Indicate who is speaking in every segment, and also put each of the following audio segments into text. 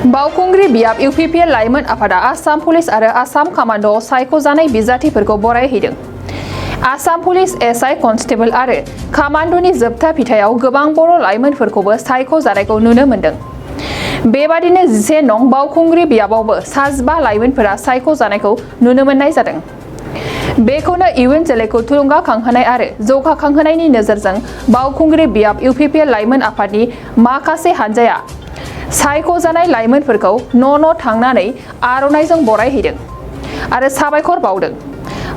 Speaker 1: बावखुंग्रि बियाब इउपिपिएल लाइमोन आफादा आसाम पुलिस आरो आसाम कामान्ड'आव सायख'जानाय बिजाथिफोरखौ बरायहैदों। आसाम पुलिस एसआइ कनस्टेबल आरो कामान्ड'नि जोबथा फिथायाव गोबां बर' लाइमोनफोरखौबो सायख'जानायखौ नुनो मोन्दों। बेबादिनो 11 नं बावखुंग्रि बियाबावबो 5 लाइमोनफोरा सायख'जानायखौ नुनो मोननाय जादों। बेखौनो इयुन जोलैखौ थुलुंगाखांहोनाय आरो जौगाखांहोनायनि नोजोरजों बावखुंग्रि बियाब इउपिपिएल लाइमोन आफादनि माखासे हानजाया सायख'जानाय लाइमोनफोरखौ न' थांनानै आर'नाइजों बरायहैदों आरो साबायखर बावदों।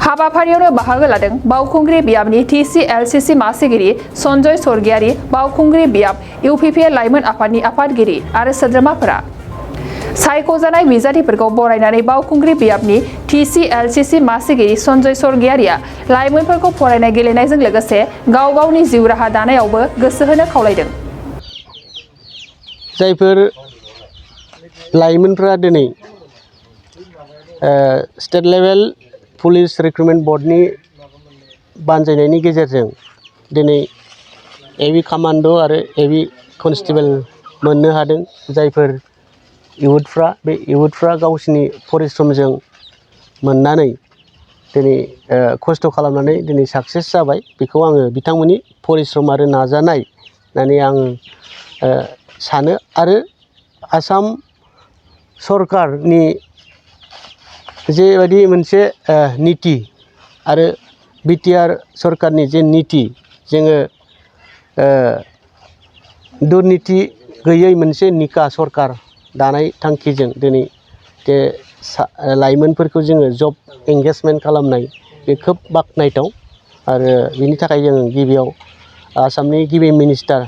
Speaker 1: हाबाफारियावनो बाहागो लादों बावखुंग्रि बियाबनि TCLCC मासिगिरि सन्जय स्वर्गियारि, बावखुंग्रि बियाब इउपिपिएल लाइमोन आफादनि आफादगिरि आरो सोद्रोमाफोरा। सायख'जानाय बिजाथिफोरखौ बरायनानै बावखुंग्रि बियाबनि TCLCC मासिगिरि सन्जय स्वर्गियारिया लाइमोनफोरखौ फरायनाय गेलेनायजों लोगोसे गाव गावनि जिउ राहा दानायावबो गोसो होनो खावलायदों।
Speaker 2: जायफोर लाइमोनफ्रा दिनै स्टेट लेभेल पुलिस रिक्रुटमेन्ट बर्डनि बानजायनायनि गेजेरजों दिनै एबि कामान्ड' आरो एबि कनस्टेबल मोननो हादों। जायफोर इयुथफ्रा गावसिनि परिश्रमजों मोननानै दिनै खस्थ' खालामनानै दिनै साक्सेस जाबाय। बेखौ आङो बिथांमोननि परिश्रम आरो नाजानाय होननानै आं सानो। आरो आसाम सरकारनि जेबायदि मोनसे नीति आरो बिटिआर सरकारनि जे नीति, जोङो दुर्नीति गैयै मोनसे निका सरकार दानाय थांखिजों दिनै जे लाइमोनफोरखौ जोङो जब एंगेजमेन्ट खालामनाय, बे खोब बाख्नायथाव। आरो बिनि थाखाय जों गिबियाव आसामनि गिबि मिनिस्टार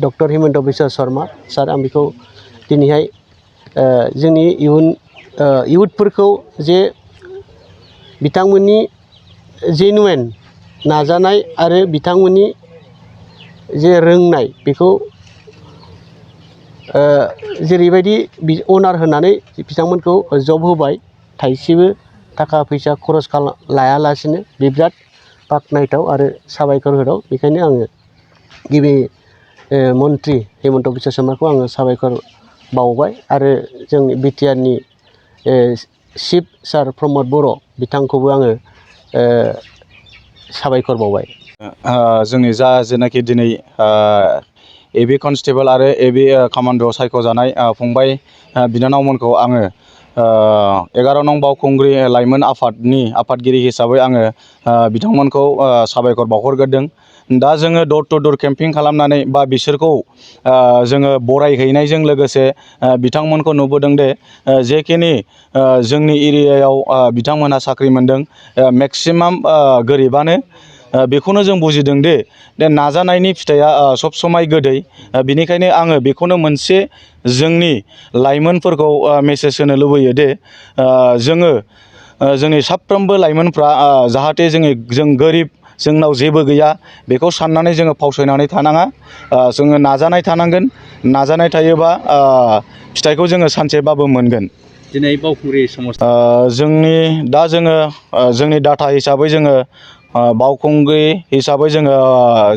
Speaker 2: डक्टर हिमन्त बिश्व शर्मा सार, आं बेखौ दिनैहाय जोंनि इयुथफोरखौ जे बिथांमोननि जेनुवेन नाजानाय आरो बिथांमोननि जे रोंनाय, बेखौ जेरैबायदि अनार होनानै बिथांमोनखौ जब होबाय, थाइसेबो थाखा फैसा खरस लायालासिनो, बे बिराद बाख्नायथाव आरो साबायखर होथाव। बेखायनो आङो गिबि मन्त्रि हिमन्त बिश्व शर्माखौ आङो साबायखर बावबाय आरो जोंनि बिटिआरनि चिफ सार प्रमद बर' बिथांखौबो आङो साबायखर बावबाय।
Speaker 3: जोंनि जेनाखि दिनै एबि कनस्टेबल आरो एबि कामान्ड'आव सायख'जानाय फंबाय बिनानावमोनखौ आङो 11 नं बावखुंग्रि लाइमोन आफादनि आफादगिरि हिसाबै आङो बिथांमोनखौ साबायखर बावहरग्रोदों। दा जोङो दर टु दर केम्पिं खालामनानै बा बिसोरखौ जोङो बरायहैनायजों लोगोसे बिथांमोनखौ नुबोदों दे जेखिनि जोंनि एरियायाव बिथांमोनहा साख्रि मोनदों, मेक्सिमाम गोरिबानो। बेखौनो जों बुजिदों दे नाजानायनि फिथाइया सब समाय गोदै। बिनिखायनो आङो बेखौनो मोनसे जोंनि लाइमोनफोरखौ मेसेज होनो लुबैयो दे जोङो जोंनि साफ्रोमबो लाइमोनफ्रा जाहाथे जों गोरिब, जोंनाव जेबो गैया, बेखौ साननानै जोङो फावसायनानै थानाङा। जोङो नाजानाय थानांगोन। नाजानाय थायोबा फिथाइखौ जोङो सानसेबाबो मोनगोन।
Speaker 4: दिनै बावखुंग्रि समाज
Speaker 3: जोंनि डाटा हिसाबै जोङो बावखुंग्रि हिसाबै जोङो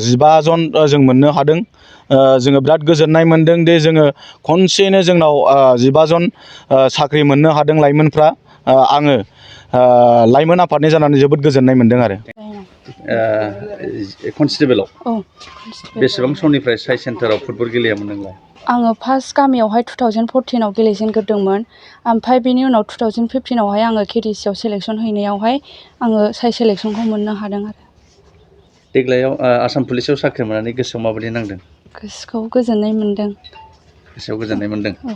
Speaker 3: 15 जन जों मोननो हादों। जोङो बिराद गोजोननाय मोनदों दि जोङो खनसेनो जोंनाव 15 जन साख्रि मोननो हादों लाइमोनफ्रा। आङो लाइमोन आफादनि जानानै जोबोद गोजोननाय मोनदों आरो।
Speaker 4: कनस्टेबलाव बेसेबां समनिफ्राय साइ सेन्टाराव फुटबल गेलेयामोन नोंलाय?
Speaker 5: आङो फार्स्ट गामियावहाय 2014आव गेलेजेनग्रोदोंमोन। ओमफ्राय बेनि उनाव 2015आवहाय आङो KDCआव सेलेक्सन हैनायावहाय आङो साइ सेलेक्सनखौ मोननो हादों आरो।
Speaker 4: देग्लायाव आसाम पुलिसाव साख्रि मोननानै गोसोआव माबायदि नांदों?
Speaker 5: गोसोखौ गोजोननाय मोनदों।
Speaker 4: गोसोआव गोजोननाय मोनदों।
Speaker 5: औ।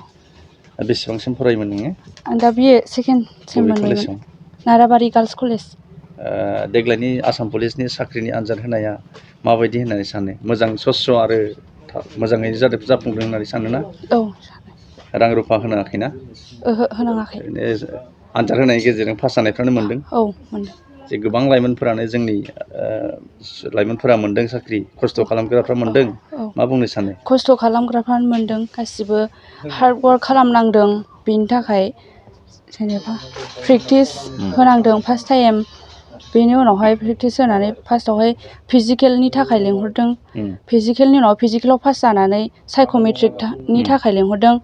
Speaker 4: बेसेबांसिम फरायोमोन नोङो?
Speaker 5: आं दा BA सेकेन्ड सेम मोनबायमोन। Narabari girls college.
Speaker 4: देग्लायनि आसाम पुलिसनि साख्रिनि आनजाद होनाया माबायदि होननानै सानो? मोजां स्र'स्र' आरो मोजाङै जाफुंदों होननानै सानो ना?
Speaker 5: औ।
Speaker 4: रां रुफा होनाङाखैना?
Speaker 5: ओहो, होनाङाखै।
Speaker 4: आनजाद होनायनि गेजेरजों पास जानायफ्रानो मोनदों?
Speaker 5: औ, मोनदों। जे
Speaker 4: गोबां लाइमोनफोरानो जोंनि लाइमोनफोरा मोनदों साख्रि, खस्थ' खालामग्राफ्रा मोनदों। मा बुंनो सानो?
Speaker 5: खस्थ' खालामग्राफ्रानो मोनदों। गासिबो हार्ड वार्क खालामनांदों। बेनि थाखाय जेनेबा प्रेक्टिस होनांदों फार्स्ट टाइम। बेनि उनावहाय प्रेक्टिस होनानै फार्स्टआवहाय फिजिकेलनि थाखाय लिंहरदों। फिजिकेलनि उनाव फिजिकेलाव पास जानानै साइक'मेट्रिकनि थाखाय लिंहरदों।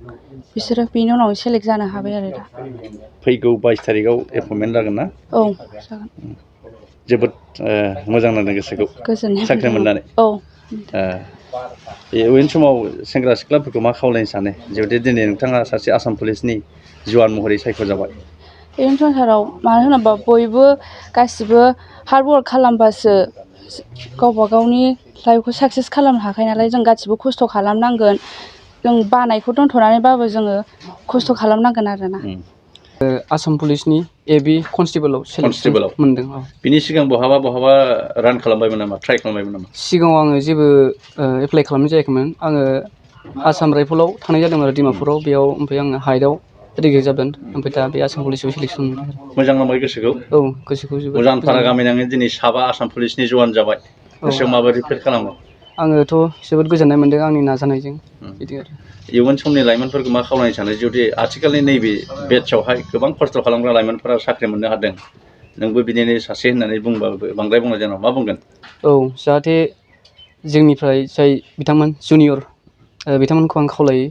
Speaker 5: बिसोरो बेनि उनाव सेलेक्ट जानो हाबाय आरो दा।
Speaker 4: फैगौ 22 तारिखआव एपइन्टमेन्ट जागोन ना?
Speaker 5: औ जागोन।
Speaker 4: जोबोद मोजां नांदों गोसोखौ
Speaker 5: गोजोननाय
Speaker 4: साख्रि मोननानै।
Speaker 5: औ।
Speaker 4: इयुन समाव सेंग्रा सिख्लाफोरखौ मा खावलायनो सानो जुदि दिनै नोंथाङा सासे आसाम पुलिसनि जवान महरै सायख'जाबाय?
Speaker 5: इयुन संसाराव मानो होनोबा बयबो गासिबो हार्डवार्क खालामबासो गावबा गावनि लाइफखौ साक्सेस खालामनो हाखायो नालाय जों गासिबो खस्थ' खालामनांगोन। जों बानायखौ दोनथ'नानैबाबो जोङो खस्थ' खालामनांगोन आरोना।
Speaker 6: आसाम पुलिसनि एबि कनस्टेबोलाव सेलेक्सन मोनदों।
Speaker 4: बिनि सिगां बहाबा रान खालामबायमोन नामा, ट्राइ खालामबायमोन नामा?
Speaker 6: सिगाङाव आङो जेबो एप्लाइ खालामनाय जायाखैमोन। आङो आसाम राइफलाव थांनाय जादोंमोन आरो डिमापुराव, बेयाव ओमफ्राय आङो हाइटआव रिजेक्ट जादों। ओमफ्राय दा बे आसाम पुलिसाव सेलेक्सन मोनदों।
Speaker 4: मोजां नांबाय गोसोखौ?
Speaker 6: औ, गोसोखौ जोबोद
Speaker 4: मोजां
Speaker 6: मोजां
Speaker 4: फारा
Speaker 6: मोनदों।
Speaker 4: गामिनाङै दिनै साबा आसाम पुलिसनि जवान जाबाय। गोसोआव माबायदि फिल खालामो?
Speaker 6: आङोथ' जोबोद गोजोननाय मोन्दों आंनि नाजानायजों, बिदि आरो।
Speaker 4: इयुन समनि लाइमोनफोरखौ मा खावलायनो सानो जुदि आथिखालनि नैबे बेटसआवहाय गोबां खस्थ' खालामग्रा लाइमोनफोरा साख्रि मोननो हादों, नोंबो बिदिनो सासे होननानै बुंबाबो बांद्राय बुंनाय जानाय नङा, मा बुंगोन?
Speaker 6: औ, जाहाथे जोंनिफ्राय जाय बिथांमोन जुनियर बिथांमोनखौ आं खावलायो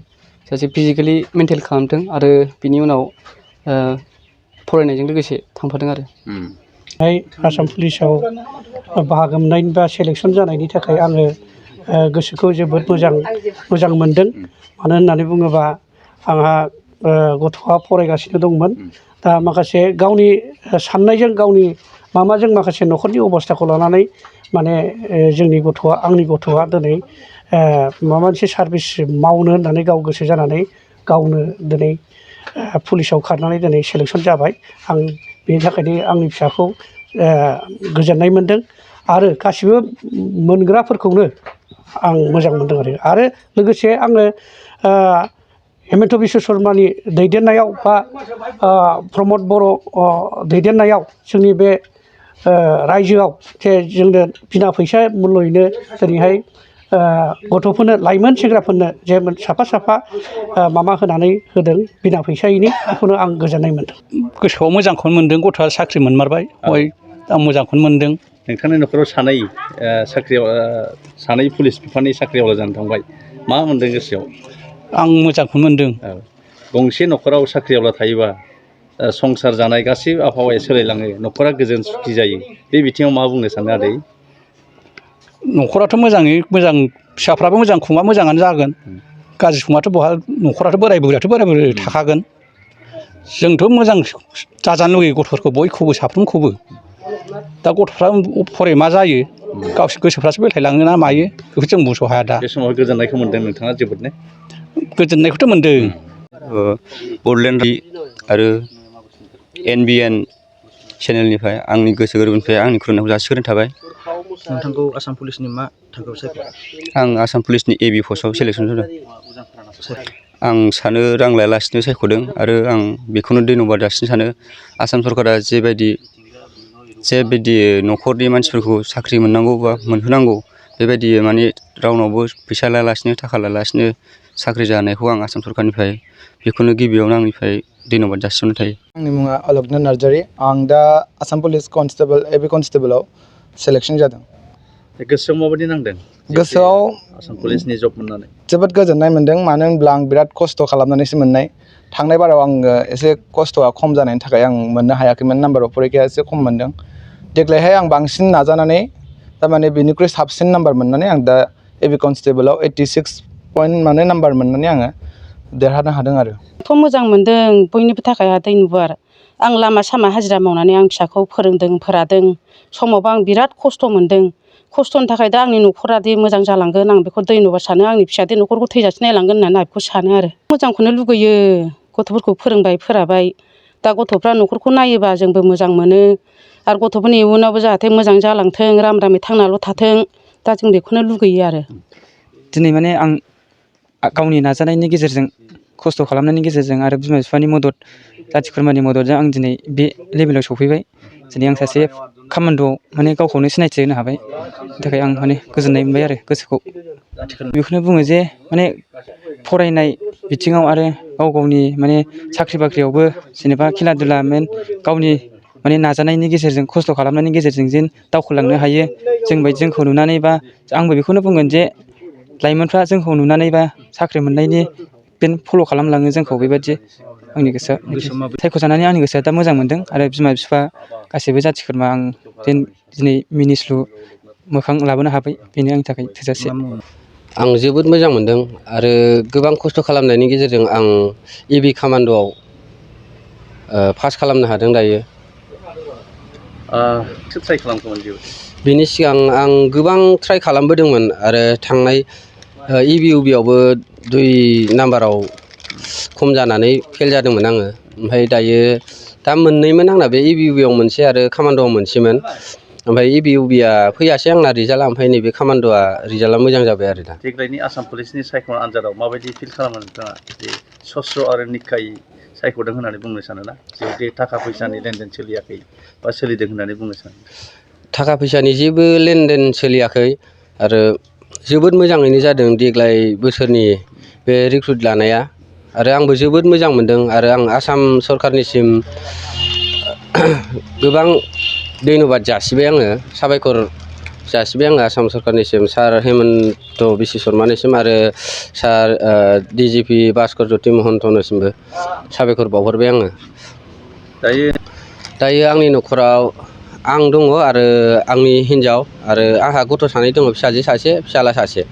Speaker 6: सासे फिजिकेलि मेन्टेल खालामथों आरो बिनि उनाव फरायनायजों लोगोसे थांफादों आरो।
Speaker 2: आसाम पुलिसाव बाहागो मोननायनि बा सेलेक्सन जानायनि थाखाय आङो गोसोखौ जोबोद मोजां मोनदों। मानो होननानै बुङोबा आंहा गथ'आ फरायगासिनो दंमोन। दा माखासे गावनि साननायजों गावनि माबाजों माखासे न'खरनि अबस्थाखौ लानानै माने आंनि गथ'आ दिनै माबा मोनसे सार्भिस मावनो होननानै गाव गोसो जानानै गावनो दिनै पुलिसाव खारनानै दिनै सेलेक्सन जाबाय। आं बेनि थाखायनो आंनि फिसाखौ गोजोननाय मोनदों आरो गासिबो मोनग्राफोरखौनो आं मोजां मोनदों आरो लोगोसे आङो हेमन्त बिश्व शर्मानि दैदेननायाव बा प्रमद बर' दैदेननायाव जोंनि बे रायजोआव जे जोंनो बिना फैसा मुल्ययैनो दिनैहाय गथ'फोरनो लाइमोन सेंग्राफोरनो जे साफा माबा होनानै होदों बिना फैसायैनो, बेखौनो आं गोजोननाय मोनदों।
Speaker 7: गोसोआव मोजांखौनो मोनदों, गथ'आ साख्रि मोनमारबाय, आं मोजांखौनो मोनदों।
Speaker 4: नोंथांनि न'खराव सानै पुलिस बिफाननि साख्रिआवला जानो थांबाय, मा मोनदों गोसोआव?
Speaker 7: आं मोजांखौनो मोनदों।
Speaker 4: गंसे न'खराव साख्रिआवला थायोबा संसार जानाय गासैबो आबहावाया सोलायलाङो, न'खरा गोजोन सुखि जायो। बे बिथिङाव मा बुंनो सानो आदै?
Speaker 7: न'खराथ' मोजाङै मोजां, फिसाफ्राबो मोजां खुंबा मोजाङानो जागोन। गाज्रि खुंबाथ' बहा, न'खराथ' बोराय बुरैयाथ' थाखागोन। जोंथ' मोजां जाजानो लुगैयो गथ'फोरखौ बयखौबो साफ्रोमखौबो। दा गथ'फ्रा फराय मा जायो, गावसोर गोसोफ्रासो बेलथायलाङो ना मायो, बेखौ जों बुंस' हाया दा।
Speaker 4: बे समाव गोजोननायखौ मोनदों नोंथाङा जोबोदनो?
Speaker 7: गोजोननायखौथ' मोनदों।
Speaker 8: बड'लेण्ड आरो NBN चेनेलनिफ्राय आंनि गोसो गोरबोनिफ्राय आंनि खुलुमनायखौ जासिग्रोनाय थाबाय।
Speaker 9: नोंथांखौ आसाम पुलिसनि मा थाखोआव सायख'दों?
Speaker 8: आं आसाम पुलिसनि AB पस्टआव सेलेक्सन जादों। आं सानो रां लायालासिनो सायख'दों आरो आं बेखौनो धन्यबाद जासिनो सानो। आसाम सरकारा जेबायदि न'खरनि मानसिफोरखौ साख्रि मोननांगौ बा मोनहोनांगौ, बेबायदि माने रावनावबो फैसा लायालासिनो थाखा लायालासिनो साख्रि जानायखौ आं आसाम सरकारनिफ्राय बेखौनो गिबियावनो आंनिफ्राय धन्यबाद जासिहरनाय थायो।
Speaker 10: आंनि मुङा अलकनन्द नार्जारि। आं दा आसाम पुलिस कनस्टेबल AB कनस्टेबलाव सेलेक्सन जादों।
Speaker 4: गोसोआव माबायदि नांदों?
Speaker 10: गोसोआव
Speaker 4: आसाम पुलिसनि जब मोननानै
Speaker 10: जोबोद गोजोननाय मोन्दों, मानो होनब्ला आं बिराद खस्थ' खालामनानैसो मोननाय। थांनाय बाराव आङो एसे खस्थ'आ खम जानायनि थाखाय आं मोननो हायाखैमोन, नाम्बार अफ फरिखाया एसे खम मोन्दों। देग्लायहाय आं बांसिन नाजानानै थारमाने बिनिख्रुइ साबसिन नाम्बार मोननानै आं दा AB कनस्टेबलाव 86 पइन्ट माने नाम्बार मोननानै आङो देरहानो हादों आरो।
Speaker 11: मोजां मोन्दों, बयनिबो थाखाय दैनुबार। आं लामा सामा हाजिरा मावनानै आं फिसाखौ फोरोंदों, फोरादों। समावबो आं बिराद खस्थ' मोन्दों। खस्थ'नि थाखाय दा आंनि न'खरादि मोजां जालांगोन, आं बेखौ धन्यबाद सानो। आंनि फिसादि न'खरखौ थैजासे नायलांगोन होननानै आं बेखौ सानो आरो। मोजांखौनो लुगैयो, गथ'फोरखौ फोरोंबाय फोराबाय। दा गथ'फ्रा न'खरखौ नायोबा जोंबो मोजां मोनो आरो गथ'फोरनि इयुनावबो जाहाथे मोजां जालांथों, रामै थांनाल' थाथों, दा जों बेखौनो लुगैयो आरो।
Speaker 9: दिनै माने आं गावनि नाजानायनि गेजेरजों, खस्थ' खालामनायनि गेजेरजों आरो बिमा बिफानि मदद, जाथि खुरमानि मददजों आं दिनै बे लेभेलाव सफैबाय। दिनै आं सासे कामान्ड'आव माने गावखौनो सिनायथि होनो हाबाय। बेनि थाखाय आं माने गोजोननाय मोनबाय आरो गोसोखौ। बेखौनो बुङो जे माने फरायनाय बिथिङाव आरो गावनि माने साख्रि बाख्रियावबो जेनेबा खेला दुला गावनि माने नाजानायनि गेजेरजों खस्थ' खालामनायनि गेजेरजों जेन दावखोलांनो हायो जोंखौ नुनानै बा आंबो बेखौनो बुंगोन जे लाइमोनफ्रा जोंखौ नुनानै बा साख्रि मोननायनि बेन फल' खालामलाङो जोंखौ बेबायदि आंनि गोसोआ सायख'जानानै आंनि गोसोआ दा मोजां मोनदों आरो बिमा बिफा गासैबो जाथि खुरमा आं जेन दिनै मिनिस्लु मोखां लाबोनो हाबाय बेनो आंनि थाखाय थोजासे।
Speaker 12: आं जोबोद मोजां मोनदों आरो गोबां खस्थ' खालामनायनि गेजेरजों आं एबि कामान्ड'आव पास खालामनो हादों दायो।
Speaker 4: ट्राइ खालामखोमोन जिउ
Speaker 12: बिनि सिगां आं गोबां ट्राइ खालामबोदोंमोन आरो थांनाय EBUB आवबो 2 नाम्बाराव खम जानानै फेल जादोंमोन आङो। ओमफ्राय दायो दा मोननैमोन आंना बे EBUB आव मोनसे आरो कामान्ड'आव मोनसेमोन। ओमफ्राय EBUB आ फैयासै आंना रिजाल्टआ, ओमफ्राय नैबे कामान्ड'आ रिजाल्टआ मोजां जाबाय आरो दा।
Speaker 4: देग्लायनि आसाम पुलिसनि सायख'नाय आनजादाव माबायदि फिल खालामो नोंथाङा जे सस्र आरो निखायै सायख'दों होननानै बुंनो सानोना जिहेतु थाखा फैसानि लेनदेन सोलियाखै बा सोलिदों होननानै बुंनो सानो?
Speaker 12: थाखा फैसानि जेबो लेनदेन सोलियाखै आरो जोबोद मोजाङैनो जादों देग्लाय बोसोरनि बे रिक्रुट लानाया आरो आंबो जोबोद मोजां मोनदों आरो आं आसाम सरकारनिसिम गोबां धन्यबाद जासिबाय आङो, साबायखर जासिबाय आङो आसाम सरकारनिसिम, सार हेमन्त बिश्व शर्मानिसिम आरो सार DGP भास्कर ज्योति महन्तनिसिमबो साबायखर बावहरबाय आङो। दायो आंनि न'खराव आं दङ आरो आंनि हिन्जाव आरो आंहा गथ' सानै दङ, फिसाजो सासे फिसाला सासे।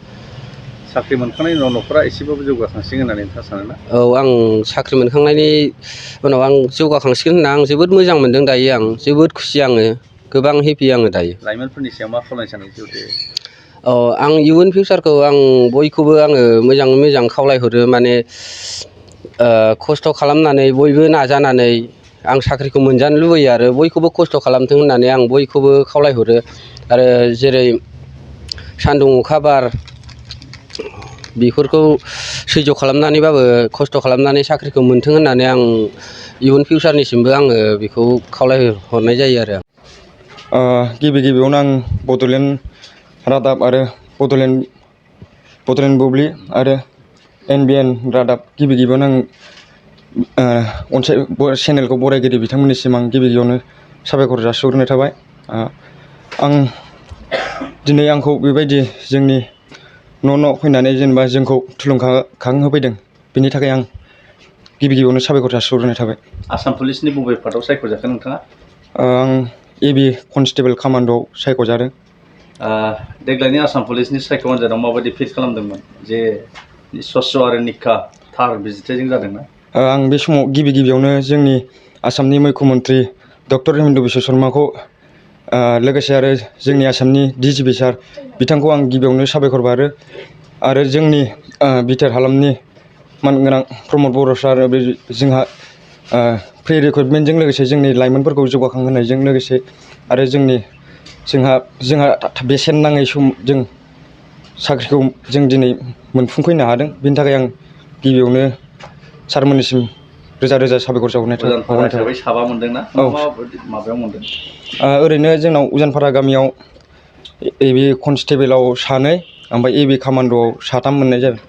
Speaker 4: साख्रि मोनखांनायनि उनाव न'खरा एसेबाबो जौगाखांसिगोन होननानै नोंथाङा सानोना?
Speaker 12: औ, आं साख्रि मोनखांनायनि उनाव आं जौगाखांसिगोन होनना आं जोबोद मोजां मोनदों दायो, आं जोबोद खुसि, आङो गोबां हेपि आङो दायो।
Speaker 4: लाइमोनफोरनि सायाव मा खावलायनो सानो जिहेतु?
Speaker 12: आं इयुन फिउचारखौ आं बयखौबो आङो मोजाङै मोजां खावलायहरो, माने खस्थ' खालामनानै बयबो नाजानानै आं साख्रिखौ मोनजानो लुबैयो आरो बयखौबो खस्थ' खालामथों होननानै आं बयखौबो खावलायहरो आरो जेरै सान्दुं अखा बार बेफोरखौ सैज्य खालामनानैबाबो खस्थ' खालामनानै साख्रिखौ मोनथों होननानै आं इयुन फिउचारनिसिमबो आङो बेखौ खावलायहरनाय जायो आरो।
Speaker 13: गिबियावनो आं बड'लेण्ड रादाब आरो बड'लेण्ड बुब्लि आरो NBN रादाब गिबियावनो आं चेनेलखौ बरायगिरि बिथांमोननिसिम आं गिबियावनो साबायखर जासिहरनाय थाबाय। आं दिनै आंखौ बेबायदि जोंनि न' फैनानै जेनेबा जोंखौ थुलुंगाखांहोफैदों, बेनि थाखाय आं गिबियावनो साबायखर जासिहरनाय थाबाय।
Speaker 4: आसाम पुलिसनि बबे पार्टआव सायख'जाखो नोंथाङा?
Speaker 13: आं AB कनस्टेबल कामान्ड'आव सायख'जादों।
Speaker 4: देग्लायनि आसाम पुलिसनि सायख' आनजादाव माबायदि फिल खालामदोंमोन जे सस्र आरो निखा थार बिजिरथायजों जादोंना?
Speaker 13: आं बे समाव गिबियावनो जोंनि आसामनि मुख्यमन्त्रि डक्टर हेमन्त बिश्व शर्माखौ लोगोसे आरो जोंनि आसामनि DGP सार बिथांखौ आं गिबियावनो साबायखर बावो आरो जोंनि बिटिआर हालामनि मानगोनां प्रमद बर' सार, जोंहा प्रि रिक्रुटमेन्टजों लोगोसे जोंनि लाइमोनफोरखौ जौगाखांहोनायजों लोगोसे आरो जोंहा बेसेन नाङै सम जों साख्रिखौ जों दिनै मोनफुंफैनो हादों, बेनि थाखाय आं गिबियावनो सारमोननिसिम रोजा रोजा साबायखर बावहरनाय थाबाय।
Speaker 4: साबा मोनदोंना?
Speaker 13: औ,
Speaker 4: माबायाव मोनदों?
Speaker 13: ओरैनो जोंनाव उजानफारा गामियाव AB कनस्टेबलाव 2 ओमफ्राय AB कामान्ड'आव 3 मोननाय जादों।